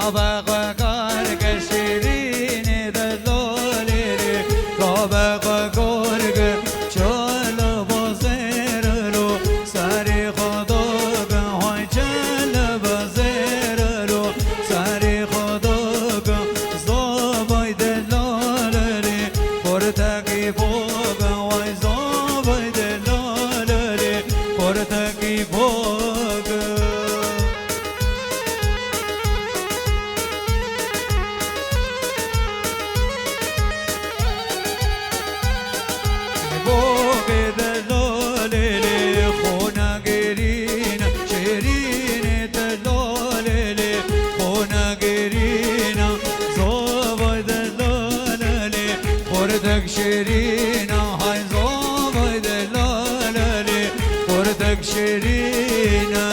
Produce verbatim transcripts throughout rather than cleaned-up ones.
Kabe xwe kar ke şîrînê de lolê rê, kabe xwe kor ke çele bazêr ro, serê xwe doke hay çele bazêr ro, serê xwe doke zavay de lolê rê, xortekî poke way zavay de lolê rê, xortekî poke. Bokê delalê lê xona gerîna, şêrînê delalê lê xona gerîna, zavay delalê lê xortek şêrîna, hay zavay delalê lê xortek şêrîna.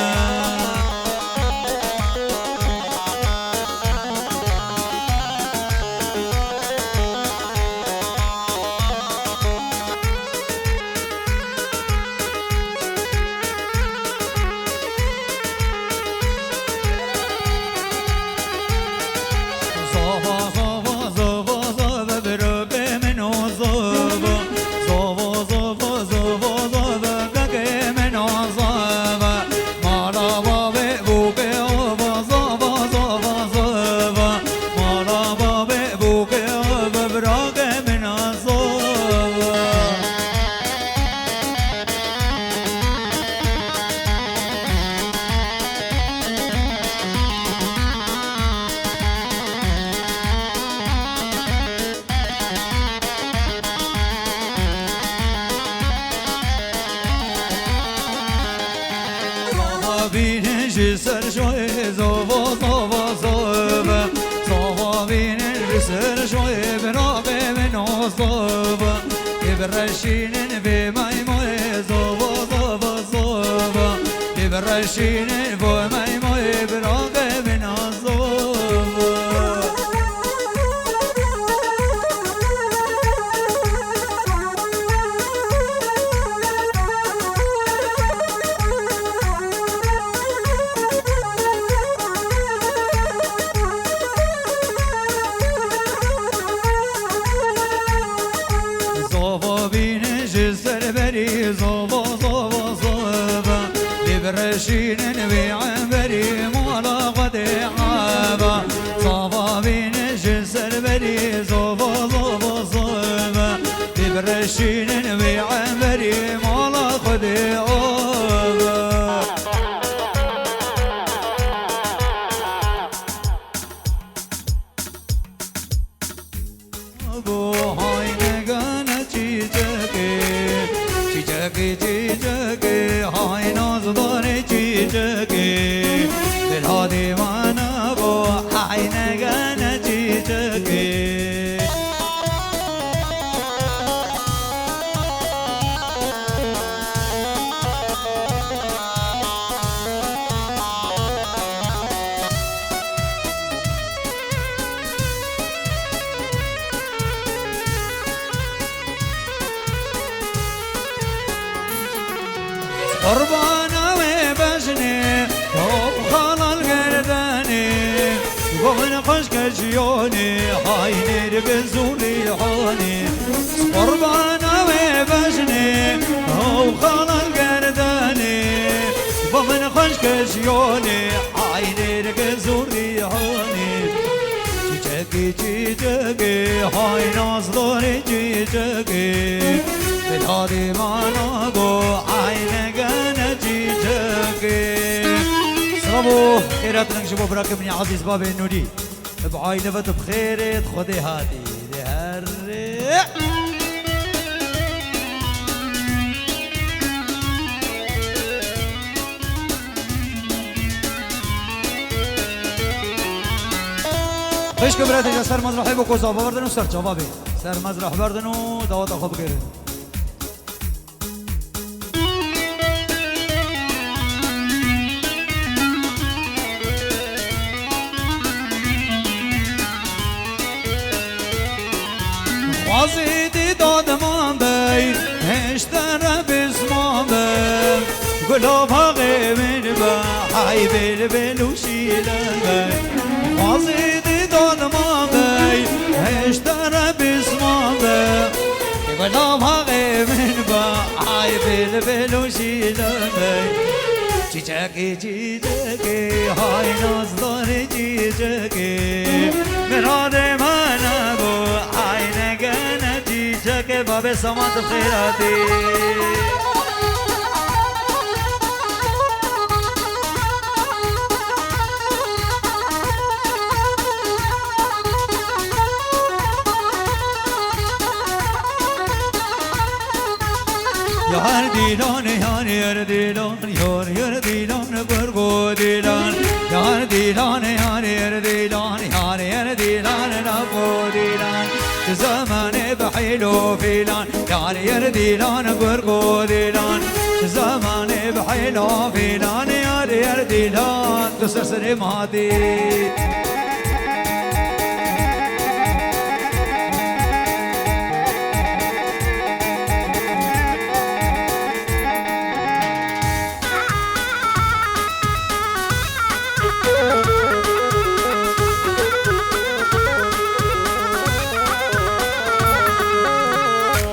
Zava, zava, zava, zava, birokê min o zava. Zava, zava, zava, zava, kakê min o zava. Mala bavê bûkê ava, zava, zava, zava. Mala bavê bûkê ava, birakê min o zava. Zava bîne ji ser şoyê zava, zava, zava. Zava bîne ji ser şoyê birabê min o zava. Ê bireşînin vê maymoyê zava, zava, zava. Ê bireşînin vê maymoyê birabê min o zava. Zava bîne ji ser berî, zava, zava, zava. Lê bireşînin wê emberî mala Xwedê ava. Zava bîne ji ser berî, zava, zava, zava. Lê bireşînin wê emberî mala Xwedê ava. Bo hay negane çîçekê, çîçekê, çîçekê, hay nazdarê çîçekê. Bila dîwana bo hay negane çîçekê. Qurbana wê bejnê, ew xalal gerdenê, bo min xweşke jiyonê, haynê dike zûrî honê. Qurbana wê bejnê, ew xalal gerdenê, bo min xweşke jiyonê, haynê dike zûrî honê. Çîçekê, çîçekê, hay nazdarê çîçekê. Bila dîwana go, ay negane çîçekê. Sila bo xêra tiling ji bo birakê min ya ezîz babê Nûrî. Bi aîle ve tu bi xêrê, di Xwedê hatî. Dê herê. Xwişk û biratê, ji ser mezrahê bo ku zava berdin û ser çava bê. Ser mezrah berdin û daweta xwe bigirin. Xwazî dî dadiman bey, hêştera bisman bey. Gula baxê min be, hay bêl bêl û şîlin bey. Xwazî Belûşî lemey. Çîçekê, çîçekê, hay nazdarê çîçekê. Miradê me nebû, hay negene çîçekê. Babê Saman, tu xêr hatî. Yar dîlan, yar yar dîlan, yar yar dîlan, gurgo dîlan. Yar dîlan, yar yar dîlan, yar yar dîlan, lafo dîlan. Çi zemanê bi heylo fîlan, yar yar dîlan, gurgo dîlan. Çi zemanê bi heylo fîlan, yar yar dîlan, tu ser serê matî.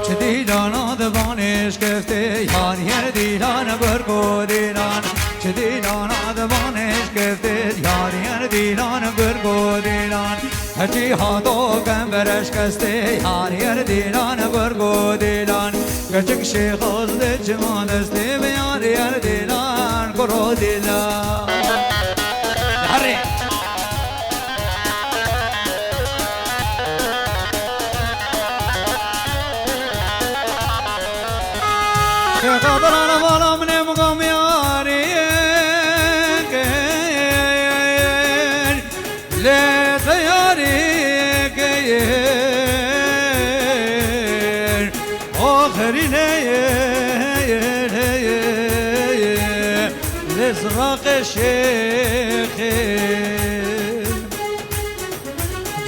Çi dîlana divanê şkeftê, yar yer dîlan, gurgo dîlan. Çi dîlana divanê şkeftê, yar yer dîlan, gurgo dîlan. Hecî hato kember eşkestê, yar yer dîlan, gurgo dîlan. Keçik şêxoz li çima destê bi, yar yer dîlan, gurgo dîlan. Herê. Şêxa birana vala min ê mugam yarî kir. Lê te yarî kir, oxirî lê, lê ziraqê şêxê.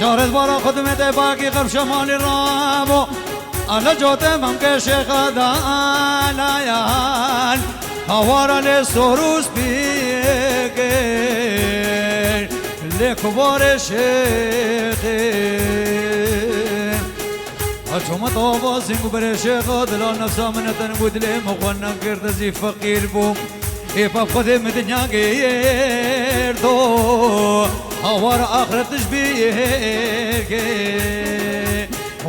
Carê dibara xwe dimê te bakî xev şemalî ramo. Ala cote memke şêxa dalayan, hawara lê sor û spî kir, lê kubarê şêxê. Çoma tava zîng û berê şêxa, dila nefsa min ten bû, dilê min xwe nekir, te zî feqîr bû. Ê pap Xwedê min dinya girdo, hawara axiret ji bîr kir.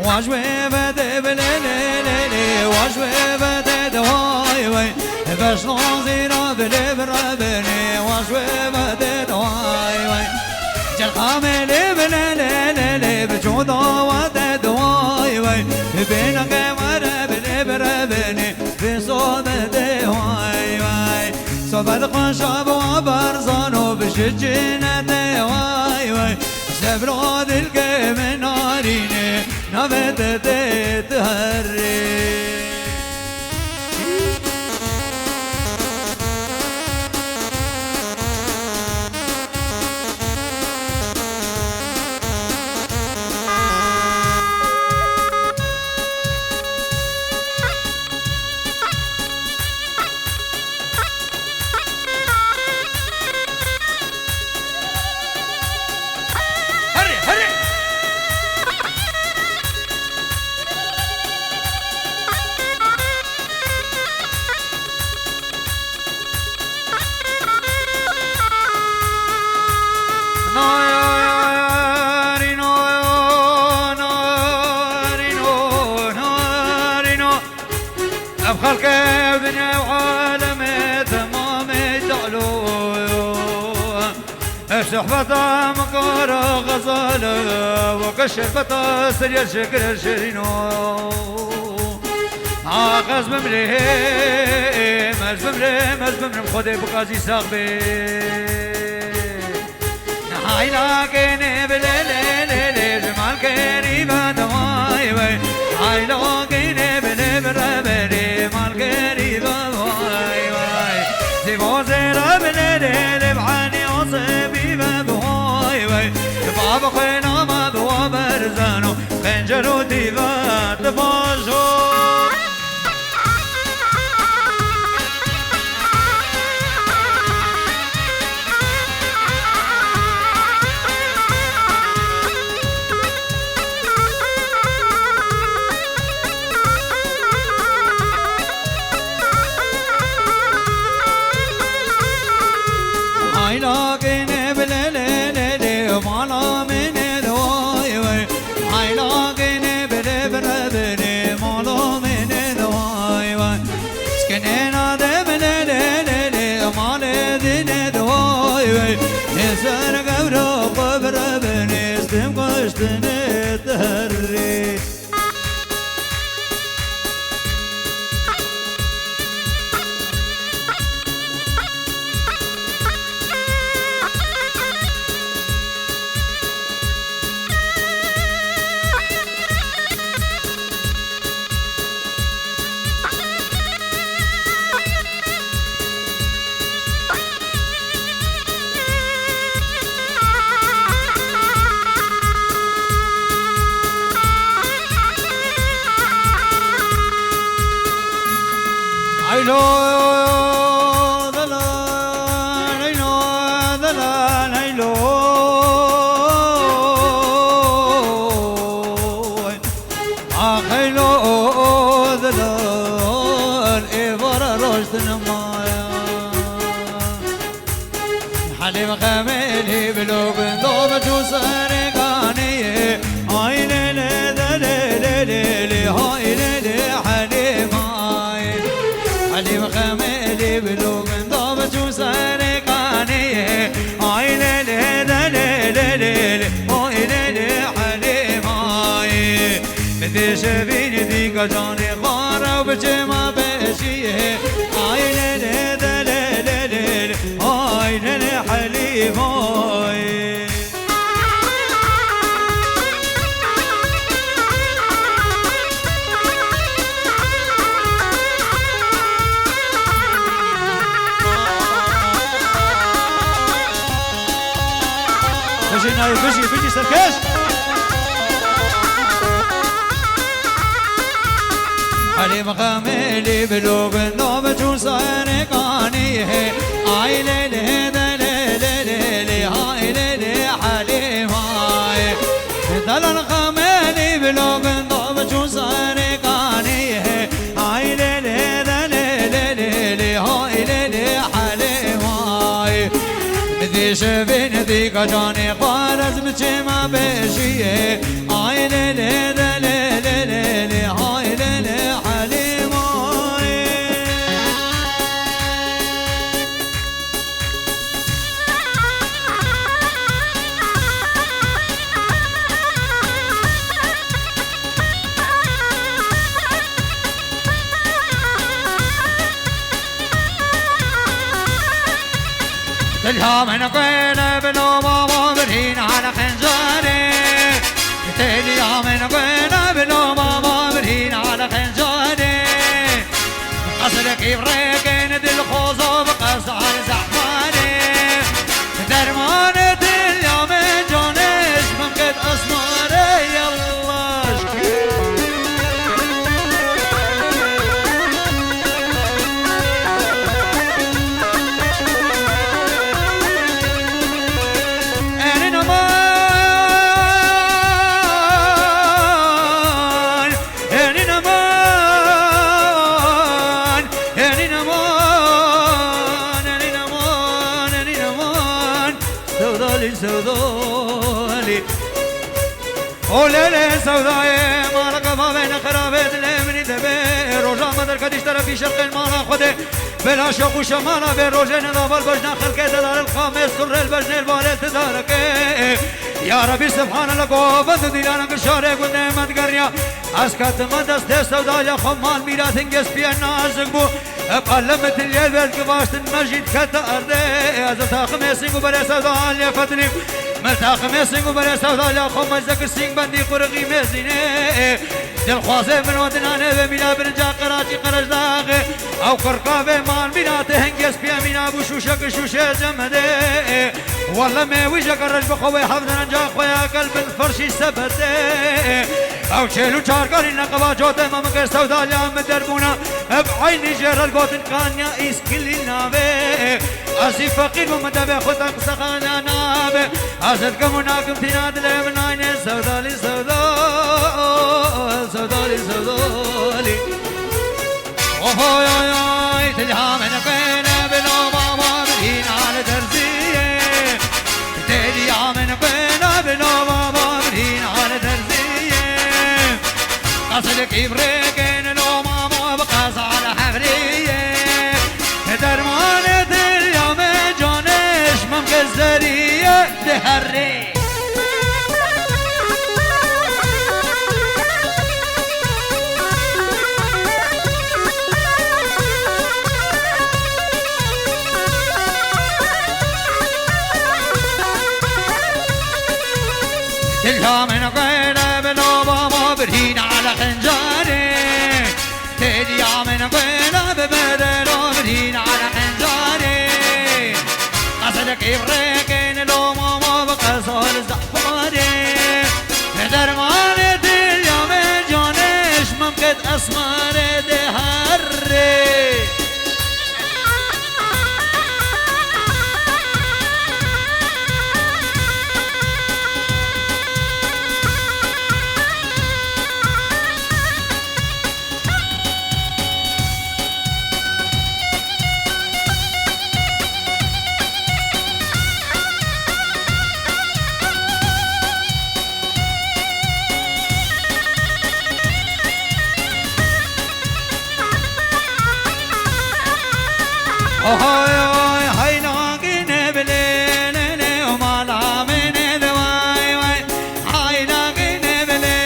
Vaj wê vedê bi lê lê lê lê, vaj wê vedê de way way. Beş nozîra bi lê bi rebinê, vaj wê vedê de way way. Celqamê lê bi lê lê lê lê, bi coda vedê de way way. Bênange were bi lê bi rebinê, bi sobe de way way. Sobe de xweşa bi wa berzano, bi ji cinetê way way. Sevra dilke min narîne. Navê te tê herê. Herê, herê. Narîno, narîno, narîno. Ev xelk ev dinya ev alemê temamê calo. Ev sohbeta min kara xezal e, weke şerbeta seriyê şekirê şêrîno. Ax ez bimrêm, ez bimrêm, ez bimrêm, Xwedê bikazî sax bê. Hayla gene bile le le le, mal geri va da vay vay. Hayla gene bile bire bire, mal geri va vay vay. Zivo zera bile le le, bani o se bi va vay vay. Baba xwena ma dua berzano, pencero diva te bajo. Leylo, delal, leylo, delal, leylo. Ax leylo, delal, êvar roj din maya. Helîm xemelî bilo bin dom çû serê kaniyê. Ay lê lê de lê lê lê lê, hay lê lê Helîm ay. Helîm xemelî bilo bin dom çû serê kaniyê. Ay lê lê de lê lê lê lê, hay lê lê Helîm ay. Bidê şevîn dîka canê xwe re û biçe ma beşiyê. Ay lê lê de lê lê lê lê. Ay lê lê Helîm ay. Bijî nayê, bijî, bijî serkeş. Helîm xemelî bilo bin dom çû serê kaniyê. Ay lê lê de lê lê lê lê, hay lê lê Helîm ay. Delal xemelî bilo bin dom çû serê kaniyê. Ay lê lê de lê lê lê lê, hay lê lê Helîm ay. Bidê şevîn dîka canê xwe re û biçe ma beşiyê. Ay lê lê de lê lê lê lê, hay lê lê Helîm ay. Dilya min guêne bilo baba birîn ala xencarê. Dilya min guêne bilo baba birîn ala xencarê. Qesrek îbrêkên dilxozo bi qezal zehmarê. Dermanê dilya min canê ji min qet esmarê yallah. Erîn aman, erîn aman, erîn aman, erîn aman, erîn aman. Sewdalî, sewdalî. O lê lê sewdayê mala kevavê ne xirabê dilê minî de bê. Roja me derketî ji terefî şerqên mala Xwedê. Bela şoq û şemala vê rojê ne daval bejna xelkê delalil xamê surrêl bejnêl balê ti darekê. Ya Rebî Subhanallah govend û dîlanan ki şarê gundê me digeriya. Ez ketime destê sewdaliya xwe mal mîratin gespiyê nazik bû. Hep alem tiliyê vêr givaştin me jî dikete erdê. Ez taximê sîng û berê sewdaliya fetilîm. Me taximê sîng û berê sewdaliya xwe me zekir sîng bendî qurixî mêzînê. Dilxwazê min o dinanê vê mîla birinca qeraçî qerejdaxê. Ew qirka vê mal mîratê hingê spiyê mîna bû şûşek şûşê cemedê. Welle me wî jeke rej bi xwe wê hevderenca xwe ya gel bin ferşî sebetê. Ew çêl û çarkarî neqeba cotê me min kir sewdaliya min derbûna. Ev eynî jê re gotin kanya îskilî navê. Ez jî feqîr bûm min devê xwe te qise xana nabe. Ez dikim û nakim tîna dilê min aynê sewdalî sewdal, sewdalî sewdalî. Ohoy oy oy, tilha min qêne bilo baba min hîna li derziyê. Têliya min qêne bilo baba min hîna li derziyê. Qesilkî bi rêkên lo mama bi qeza li hevriyê. Dermanê têliya min canê ji min qezeriyê diherê. Dilha min qêne bi nava ma birhîna li xencarê. Têliya min qêne bi bedelo birhîna li xencarê. Qesilkî bi rêkên lo mama bi qeza li zehmarê. Dermanê têliya min canê ji min qet esmarê diherê. Oy, oy, hay nagîne bi lê, lê, lê, û mala min ê di way, way. Hay nagîne bi lê,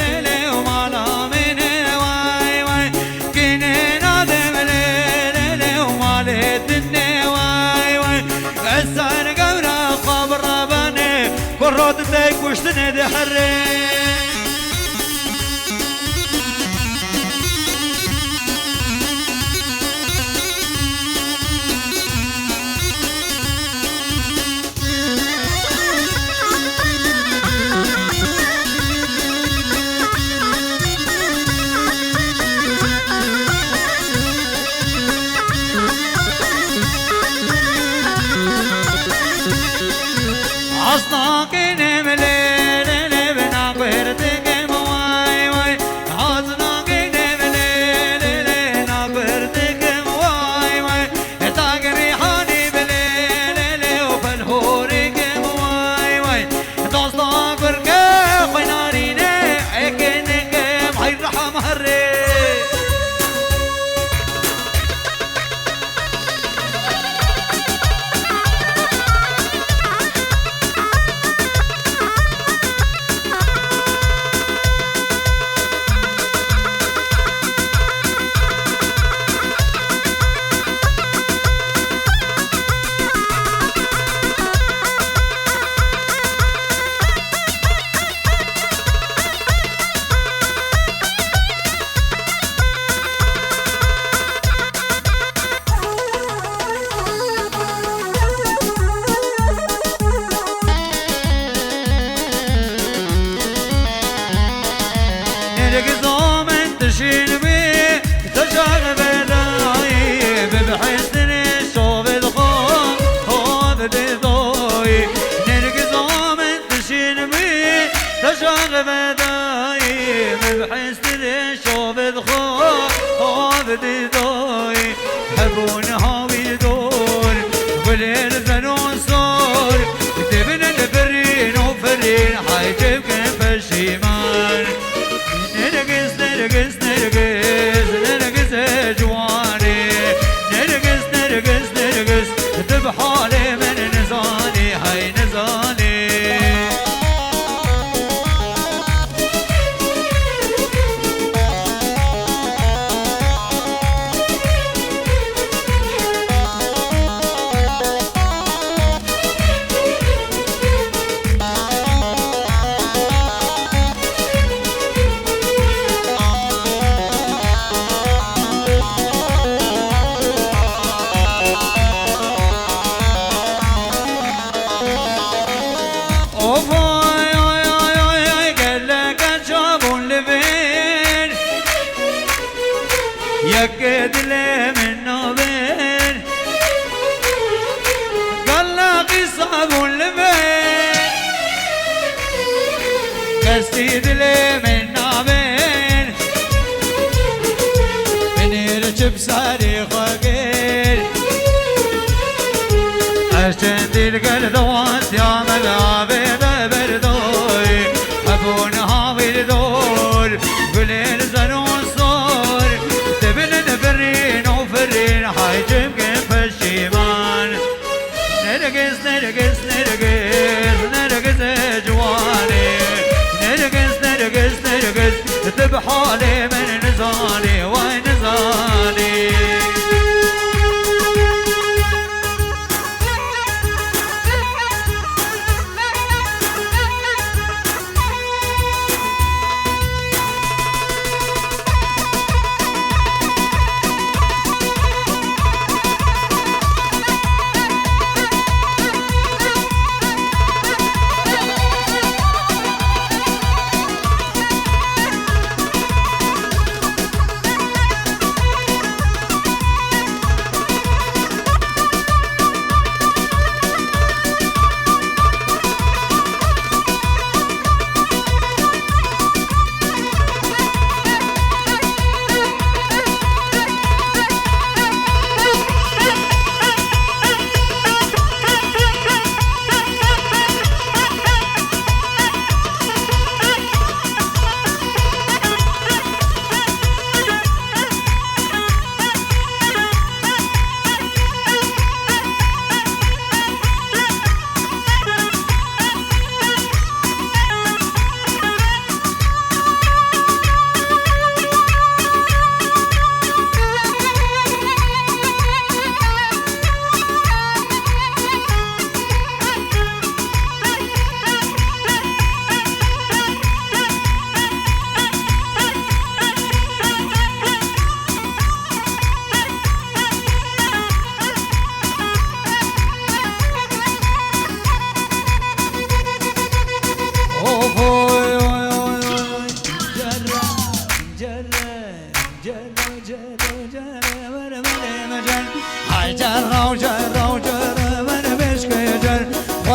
lê, lê, û mala min ê way, way. Kîne nade bi lê, lê, lê, û malê din ê way, way. Ez ser gewra xwe bi rebenê, ku rot tê kuştinê diherê. Asnakê ne bilê, lê, lê, bina kurdikim, way, way. Asnakê ne bilê, lê, lê, na kurdikim, way, way. Tagirî hanî bilê, lê, lê, û pelhorîkim, way, way. Dosta kurke xwe narîne, eke nekem, hay reham herê. Nergizo min dişîn wî, tu car vedayî, bi bihestinê şovê xwe, xwe didoyî. Nergizo min dişîn wî, tu car vedayî, bi bihestinê şovê xwe, xwe didoyî. Hebûn hawî dor, gulên zeno sor, dibin birîn û firîn, hay civkin peşîman. Nergis, Nergis, Nergis, Nergis e ciwanê. Nergis, Nergis, Nergis, tu bi halê min nizanî, hay nizanî. Of, ay, ay, ay, ay, ay, gelek çavûn li vên. Yekê dilê min nabên. Gelek qîsa bûn li vên. Kesî dilê min nabên. Binêr çi bi serê xwe kir. Ez çendî li gel dewantiya me ve avê de berdoy. Hebûn hawî li dor, gulên zeno sor. Dibin birîn û firîn, hay civkin peşîman. Nergis, Nergis, Nergis, Nergis e ciwanê. Nergis, Nergis, Nergis, tu bi halê min nizanî, way nizanî.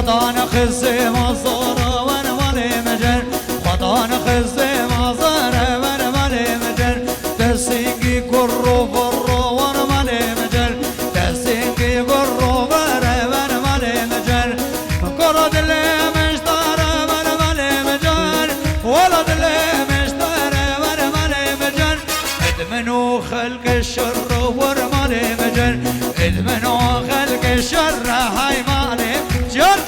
Xwedan xizê mazara wer malê mecel. Xwedan xizê mazara wer malê mecel. Desingî kurro vorro wer malê mecel. Desingî kurro vere wer malê mecel. Koro dilê meştara wer malê mecel. Wala dilê meştara wer malê mecel. Edmen û xelkê şerre wer malê mecel. Edmen û xelkê şerre hay malê mecel.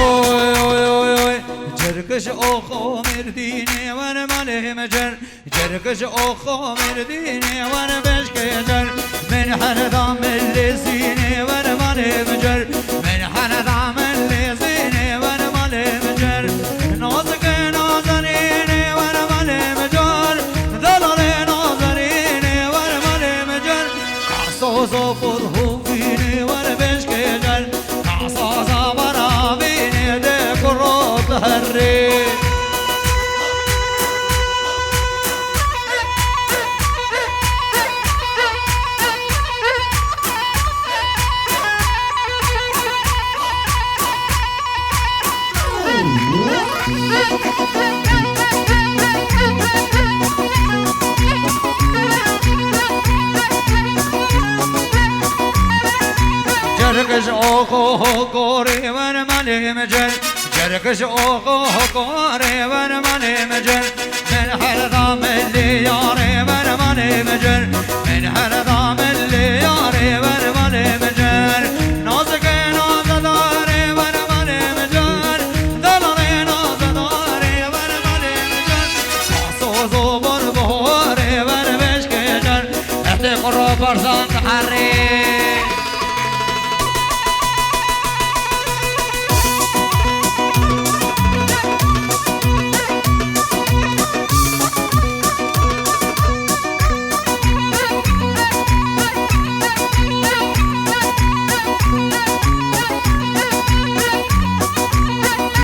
Oy, oy, oy, oy. Cergiş oxo Mêrdînê wer malê mecer. Cergiş oxo Mêrdînê wer beşkê cer. Min her da min lêzînê wer malê mecer. Min her da min lêzînê wer malê mecer. Nazikê Nazanînê wer malê mecer. Delalê Nazanînê wer malê mecer. Soza Furhûvînê wer beşkê cer. Saza baravînê de kurot herrê. Cergiş oxo hokorê wer malê mecer. Cergiş oxo hokorê wer malê mecer. Min her da milê yarê wer malê mecer. Min her